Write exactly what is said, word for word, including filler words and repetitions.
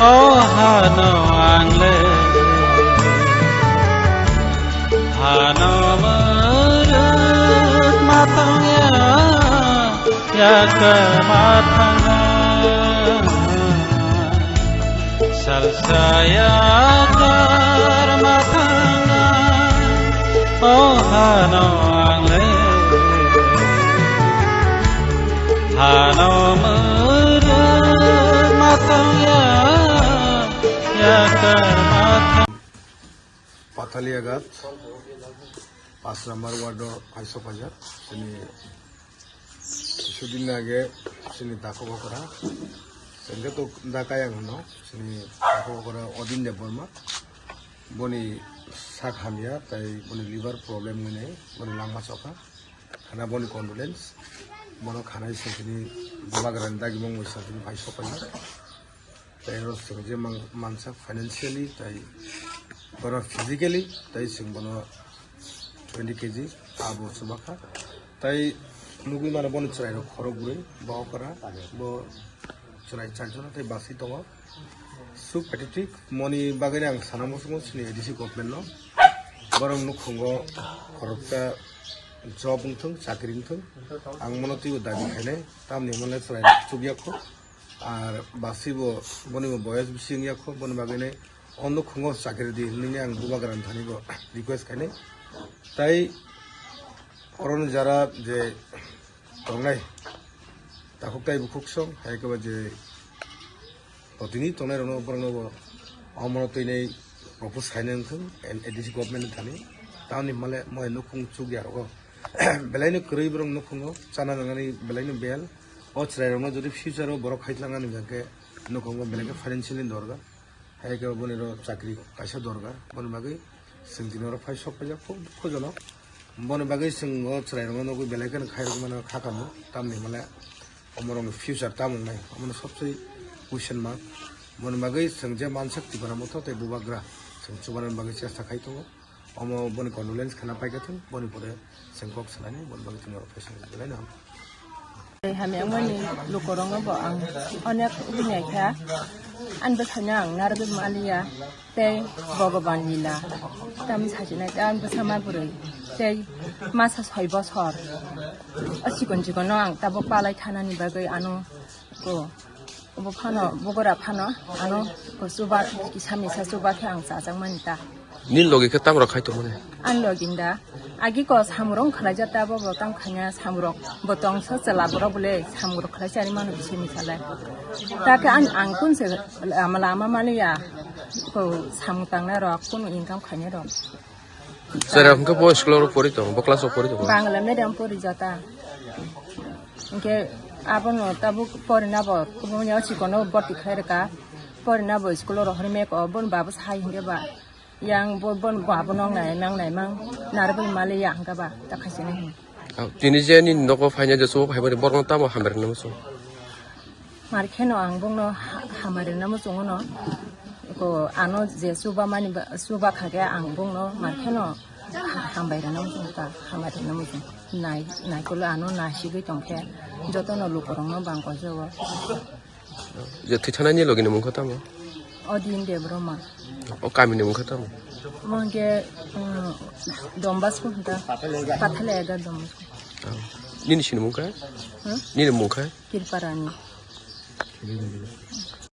O hano ang le, hano mwrwk ma tong ya, yakar ma thang na. Salsa yakar ma thang na. O hano ang le, hano mwrwk ma tong ya, yakar ma thang. Pathaliagat, paanch number ward o kaisa pajak, chini Kisudin age chini takhuk okra, sengke to da kayang hino, chini takhuk okra Odin Debbarma, boni sak hamya, tai boni liver problem hwnwi boni langma chokha, khana boni condolence, bono khanai sengkini bubagrani dagimung bai sengkini bai sokphaina. Tai oro chwng je mang-, mansak financially, tai oro physically, tai chwng bono twenty K G abo chubakha. Tai nugwi mano boni chwrairok khorok bwrwi, bo okra, bo chwrai charjon tai basi tongo. So pathetic, moni bagwi ang sana muchungo chini A D C government no. Borok nukhungo khoroksa job wngthung, chakri wngthung. Ang mono twibo dabi khainai, tamni hwnle chwrai chukya kho. Ar basi bo, boni bo boyas bisi wngya kho, boni bagwi nai o nukhungo chakri di hwnwi ang bubagrani thani bo request khainai. Tai oroni jara je tongnai, takhuk tai bukhuk song, hai khe ba je totini tongnai rokno borokno bo omono twinai propose khainai wngthung, A D C government ni thani. Tamni hwnle moi nukhung chukya rogo. Belaino kwrwi borok nukhungo chana nangnani belaino bel. O chwrairokno jodi future o borok khaitlangnani hwnkhe nukhungo belai khe financially dorkar. Hai khe boni ro chakri kaisa dorkar. Boni bagwi chwng tini oro phai sok paijak, khub dukhojonok. Boni bagwi chwng o chwrairokno nugwi belai kheno khairok mano kha kamo. Tamni hwnle omorokni future tamo wngnai? Omono sobse question mark. Boni bagwi chwng je mansak Tipra Motha tei Bubagra chwng chubanani bagwi chesta khai tongo. Omo boni condolence khana paikha thung, boni pore chwng kok salaini, boni bagwi chwng oro phaisa belai no. Tei hamya wngmani lukurokno bo ang onek wngnaikha, ani bwsano ang narwgwi maliya, tei Bhogoban lila, tamo sajinai, tei ani bwsa ma bwrwi, tei masa soi bosor, o chikon chikono ang tabuk palai thanani bagwi ano ko. Obo phano, bogora phano, ano, ko chuba, kisa misa chuba khe ang chajakmani ta. Nini logi khe tamo rok khai tongmani? Ani logi da, agi ko samung rok khlaijak ta, bo bo tamo khaina samung rok, bo tongsa chwla borok bole samung rok khlai chari mano bisi misa lai. Ta khe ani ang kun se lama lama maliya, ko samung tangnai rok, kunu income khainai rok. Chwrai hwnkhe bo school o pori tongo, bo class o pori tongo. Bangla medium pori jata. Hwnkhe abono tabuk porina bo kubuni o chikono boti khlai rwkha. Porina bo school o rohorwi meko, boni baba sai hwnkhe ba, yang bo, boni baba nong nai, nang nai mang, narwgwi maliya hwnkhe ba, ta khaisini hwn. Ah, tini je nini nogo phaina je chubo phaimani borokno tamo hambai rwna muchung? Mar kheno ang bongno ha-, hambai rwna muchungo no. Ko ano je chuba mani ba, chuba kha khe ang bongno mar kheno ha-, hambai rwna muchungo ta, hambai rwna muchung. Nai, naikolo ano naisigwi tong khe jotono lukurokno bang koijago. Je thwi thanani logini mungkha tamo? Odin Debbarma. O kamini mungkha tamo? Mungkhe, um, Don Bosco hwnta. Pathaliagat Don Bosco. Oh. Nini sini mungkha? Hmm? Nini mungkha? Kirparani.